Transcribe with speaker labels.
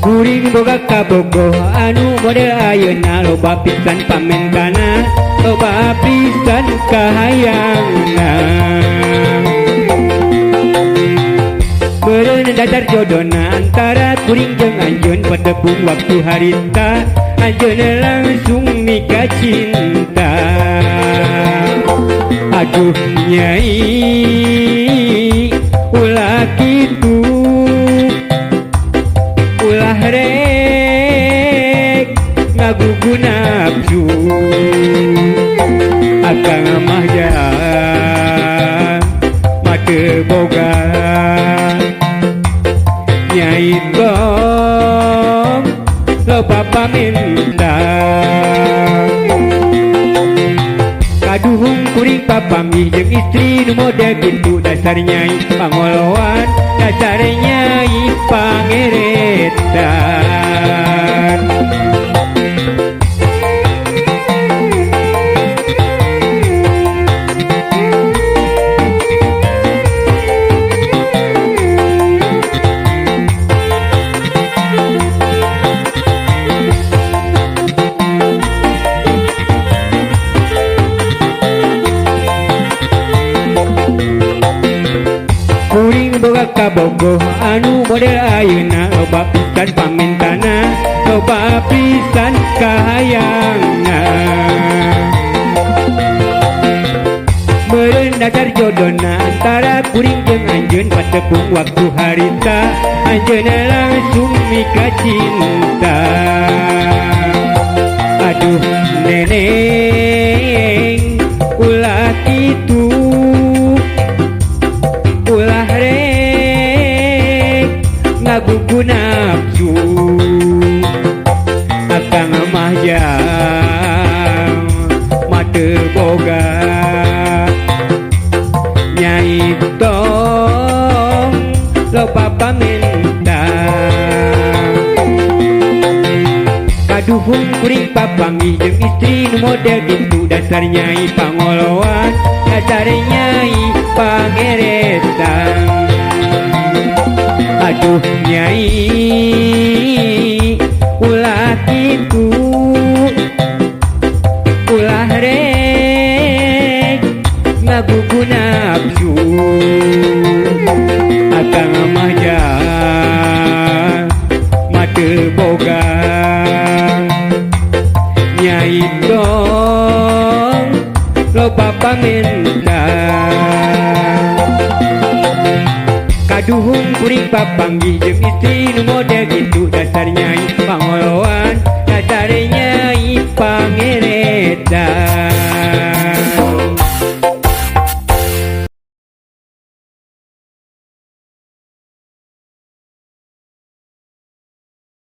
Speaker 1: Kuring boga kabogoh anu model ayeuna loba pisan pamentana loba pisan kahayangna. Meureun dasar jodona antara kuring jeung anjeun patepung waktu harita anjeun langsung mika cinta. Aduh nyai ulah kitu ulah rek ngagugu nafsu akang mah jahat mate boga nyai tong loba paminta. Kaduhung kuring papanggih jeung istri nu model kitu dasar nyai pangoloan dasar nyai pangeretan. Kuring boga kabogoh anu model ayeuna loba pisan pamentana loba pisan kahayangna. Meureun dasar jodona antara kuring jeung anjeun patepung waktu harita anjeun langsung mika cinta. Aduh neneng ulah kitu ulah rek ngagugu nafsu akang mah jang mate boga nyai tong loba paminta. Kaduhung kuring papanggih jeung istri nu model kitu dasar nyai pangoloan dasar nyai pangeretan. Aduh nyai ulah kitu ulah rek ngagugu nafsu akang mah jahat mate boga nyai tong loba paminta. Kaduhung kuring papanggih jeung istri nu model kitu dasar nyai pangoloan dasar nyai pangeretan.